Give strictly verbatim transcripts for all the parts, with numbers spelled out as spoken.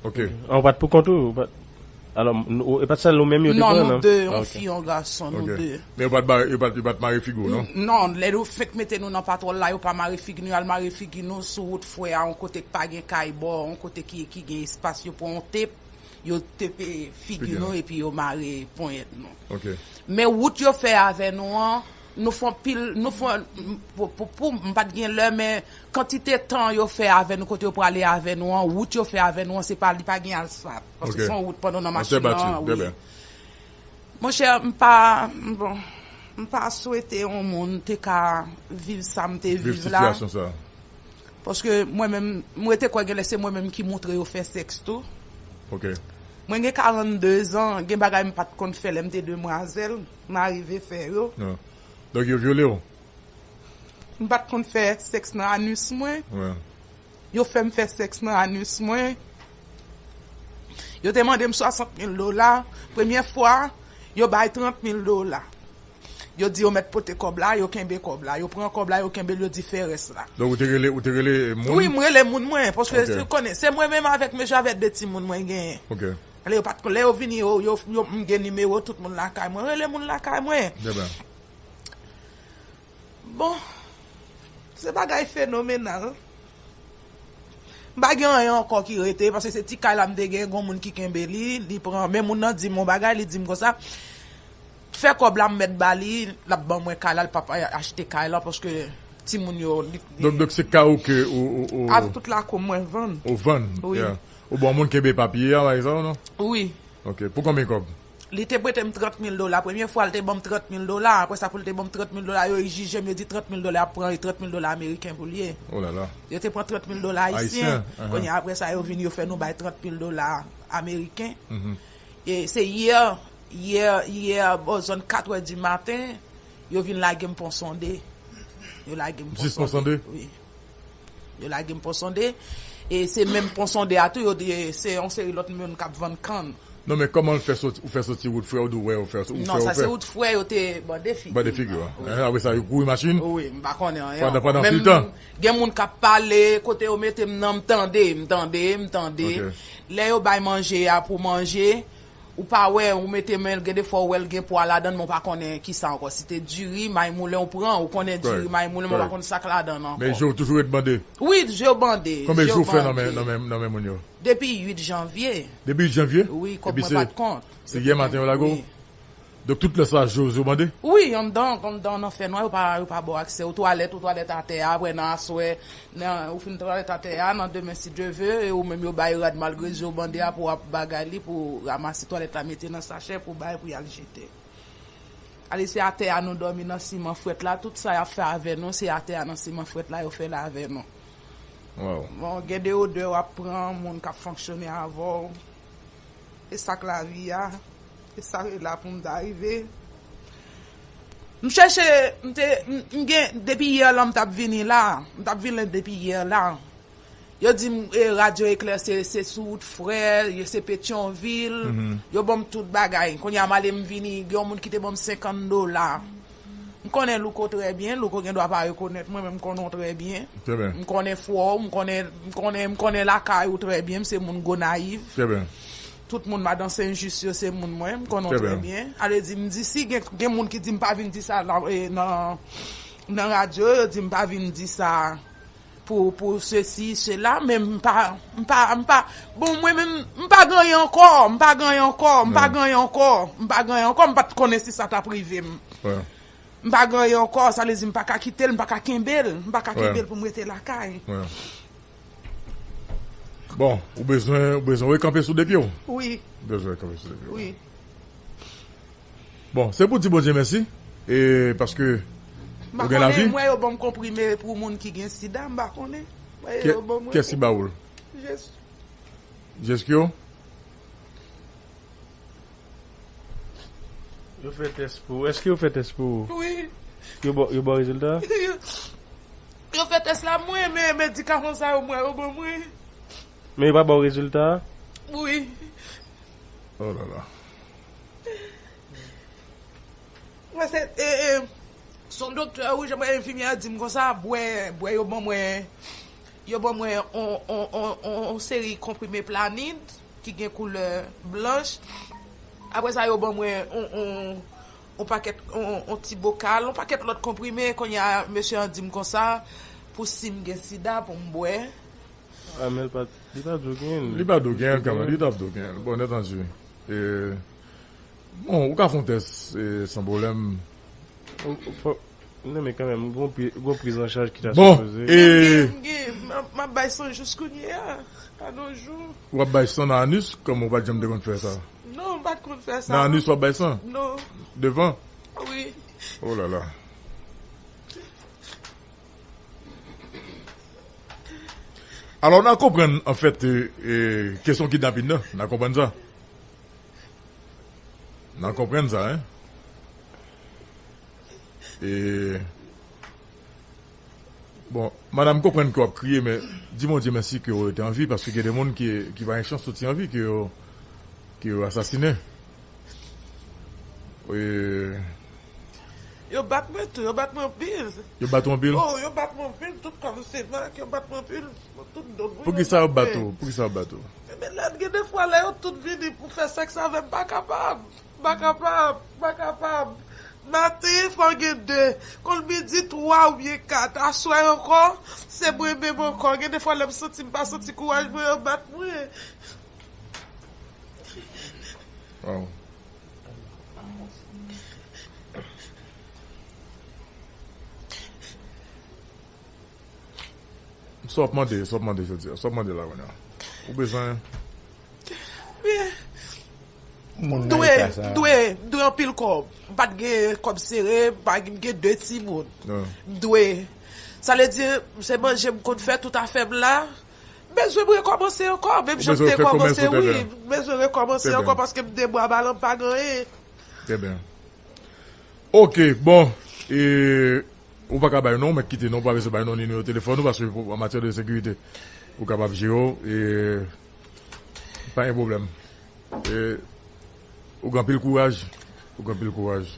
Ok. An, ou pa t pou kont ou? Ou pa t- Alò, nou- e pa t sèl ou menm yo te Non, pran, nou non? de, yon Ok. fi, yon gason, nou Ok. de. Men yo pa t ba- yo pa t- yo pa t mare figi w, non? Non, lè yo fenk mete nou nan patwòl la, yo pa mare figi nou, y al mare figi nou sou wout fwè a, yon kote k pa gen kay bò, yon kote ki, ki gen espas, yo pran yon tep, yo tepe figi Figi nou nou. Epi yo mare ponyèt nou. Ok. Men wout yo fè avè nou an, nou fè pil, nou fè, pou, pou, pou, m pa t gen lè, men kantite tan yo fè avè nou, kote yo prale avè nou an, wout yo fè avè nou an, se pa, li pa gen asfalt. Paske Ok. se yon wout pandan nan An tè machin bati, nan, byen, wi. byen. Monchè, m pa, bon, m pa swete yon moun te ka viv sa m te Viv viv la. Sitiyasyon sa. Paske mwen menm, m rete kwè genlè se mwen menm ki moutre yo fè sèks tou. Ok. Mwen gen karannde zan, gen bagay m pa t konn fè lè m te demwazèl, m arive fè yo. Non. Donk yo vyole w? M pa t konn fè sèks nan anis mwen. Wi. Yo fè m fè sèks nan anis mwen. Yo te mande m swasant mil dola. Premye fwa, yo bay trant mil dola. Yo di yo mèt pote kòb la, yo kenbe kòb la. Yo pran kòb la, yo kenbe l, yo di fè rès la. Donk ou te rele, ou te rele moun? Wi, m rele moun mwen, paske Ok. ou konnen, se mwen menm avèk mesye avèk de timoun mwen genyen. Ok. Lè yo pa t, lè yo vini, yo, yo, yo, m gen nimewo tout moun lakay mwen. Rele moun lakay mwen. Byen, byen. Bon, se bagay fenomenal. M pa gen anyen ankò ki rete, paske se ti kay la m te gen, gon moun ki kenbe li, li pran, men moun nan di m yon bagay, li di m konsa, fè kòb la m mèt ba li, l ap ban mwen kay la, l p ap achte kay la, paske timoun yo, li, Donk, donk se ka ou ke ou, ou, ou, avèk tout lakou mwen vann. ou vann? Wi. Yeah. Ou bon moun kenbe papye a, pa egzanp, non? Wi. Ok. Pou konbyen kòb? Li te prete m trant mil dola. Premye fwa, l te ban m trant mil dola. Apre sa, pou l te ban m trant mil dola, yo jije m, yo di trant mil dola ap pran, e trant mil dola ameriken pou l ye. Oh la la. Yo te pran trant mil dola ayisyen. Ayisyen, ahan. Kounye a, apre sa, yo vin, yo fè nou bay trant mil dola ameriken. Mhm. E se yè, yè, yè, bò zòn kat è di maten, yo vin lage m Pon Sonde. Yo lage m Pon Jis Pon Sonde? Wi. Yo lage m Pon Sonde. E se menm Pon Sonde a tou, yo di se yon seri lòt moun k ap vann kann. Non, men kòman l fè soti, ou fè soti wout fwè, ou di w wè, ou fè, ou Non, fè, sa ou se fè. Wout fwè yo te bande figi. Bande figi, Wi. wi. Apre sa, yo kouri machin? Wi, m pa konnen anyen. Pandan, pandan Menm anpil tan? Gen moun k ap pale, kote yo mete m nan, m tande, m tande, m tande. Ok. Lè yo bay manje a pou manje, ou pa wè, ou mete men l, gen de fwa ou wè l gen pwa ladan l, men ou pa konnen kisa ankò. Si te diri, may moulen ou pran, ou konnen diri, may moulen, men ou pa konn sa k ladan l ankò. Men je w toujou ret bande? Wi, je w bande. Konbyen je jou w w fè nan bande. Men, nan men, nan men moun yo? Depi uit janvye. Depi uit janvye? Wi, kòb Epi mwen se- pa t kont. Se yè maten yo lage w? Wi. Donk tout lè sa, je w bande? Wi, anndan, anndan nan fè nwa, yo pa, yo pa ba w aksè. Ou twalèt, ou twalèt atè a, apre nan aswè, nan, ou fin twalèt atè a, nan demen si Dye ve, e ou menm yo bay rad malgre je w bande a pou w ap bagay li, pou w ranmase twalèt la, mete nan sachè, pou w bay, pou y al jete. Ale, se atè a nou dòmi nan siman frèt la, tout sa y ap fè avè nou, se atè a nan siman frèt la yo fè l avè nou. Wow. Bon, gen de odè w ap pran, moun k ap fonksyone avè w. E sa k lavi a. E sa k la pou m ta rive. M chèche, m te, m m gen, depi yè la m t ap vini la. M t ap vini depi yè la. Yo di m, e, Radyo Eklè se, se sou wout frè, yo se Petyonvil. Yo ban m tout bagay. Kounye a m ale m vini, gen yon moun ki te ban m senkant dola. M konnen Louko trè byen, Louko gen dwa pa rekonèt mwen, men m konnen w trè byen. Trè byen. M konnen fwa w, m konnen, m konnen, m konnen lakay ou trè byen, m se moun Gonayiv. Trè byen. Tout moun madan Sen Jis yo se moun mwen, m konnen w Trè trè byen. Byen. Ale di m di si gen, gen moun ki di m pa vin di sa nan, e, nan, nan radyo, yo di m pa vin di sa pou, pou sesi, sela, men m pa, m pa, m pa, bon, mwen menm, m pa gen anyen ankò, m pa gen anyen ankò, m pa Wi. Gen anyen ankò, m pa gen anyen ankò, m pa t konnen si sa t ap rive m. Wi. M pa gen anyen ankò, sa vle di m pa ka kite l, m pa ka kenbe l, m pa ka Wi. Kenbe l pou m rete lakay. Wi. Bon, ou bezwen, ou bezwen rekanpe sou de pye w? Wi, Ou bezwen rekanpe sou de pye w. Wi. Bon, se pou di Bondye mèsi, e paske M pa ou gen lavi. Konnen, mwen yo ban m konprime pou moun ki gen sida, m pa konnen. Mwen Kè- yo ban mwen Kès ki ba ou l? Jezi. Jeskyo? Yo fè tès pou ou. Èske yo fè tès pou ou? Wi. Yo ba, yo ba w rezilta? Yo fè tès la mwen, men medikaman sa yo mwen, yo ban mwen. Men yo pa ba w rezilta? Wi. Oh la la. Mwen se, e, e, se yon doktè, wi, jan mwen enfimyè di m konsa, bwè, bwè yo ban mwen Yo ban mwen on, on, on, on, on seri konprime Planid ki gen koulè blanch. Apre sa, yo ban mwen on, on, on pakèt, on, on ti bokal, on pakèt lòt konprime. Kounye a, mesye an di m konsa, pou si m gen sida, pou m bwè. Ah, men li pa, li pa dwe genyen l. Li pa dwe genyen l kanmenm, li t ap dwe genyen l. Bon, nèt anjou. E, bon, ou ka fè yon tès, e, san pwoblèm. Ou, ou fò, non, men kanmenm, gon pri-, gon priz an chaj ki ta Bon, sipoze. E, M gen, m gen, m ap, m ap bay san jis kounye a, a nos jours. W ap bay san nan anis, kòm ou pa t janm te konn fè sa? Non, m pa t konn fè sa. Nan anis, w ap bay san? Non. Devan? Wi. Oh là là. Alò, n a konprann, anfèt, e, e, kesyon kidnapin nan, n a konprann sa. N a konprann sa, en. E, bon, madanm, m konprann ke w ap kriye, men di Bondye mèsi ke w rete an vi, paske gen de moun ki, ki pa gen chans soti an vi, ke yo, ke yo asasinen. E, Yo bat mwen tou, yo bat mwen anpil. Yo bat ou anpil? Oh, yo bat mwen anpil, tout kò m se mak, yo bat mwen anpil. Tout do m, wi, yo bat mwen. Poukisa yo bat ou? Poukisa yo bat ou? Men lè, gen de fwa, lè yo tout vini pou fè sèks avè m, m pa kapab. M pa kapab, m pa kapab. Maten, fò gen de. Kon midi, twa oubyen kat. Aswè ankò, se mwen menm ankò. Gen de fwa, lè m santi m pa santi kouraj mwen, yo bat mwen. Wow. Sa w ap mande, sa w ap mande jodi a, sa w ap mande la kounye a. Ou bezwen. M dwe, m dwe, m dwe anpil kòb. M pa t gen kòb sere, m pa gen, m gen de timoun. M dwe. Sa vle di, se manje m konn fè tout afè m la. M bezwen rekòmanse ankò, menm jan m te kòmanse, wi. M bezwen rekòmanse ankò paske m de bwa balan, m pa gen anyen. Trè byen. Ok, bon. E, ou pa ka bay non, ou mèt kite non, ou pa bezwen bay non, nimewo telefòn ou, paske pou, an matyè de sekirite, ou kapab jere w, e, pa gen pwoblèm. E, ou gen anpil kouraj, ou gen anpil kouraj.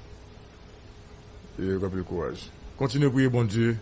E, ou gen anpil kouraj. Kontinye priye Bondye.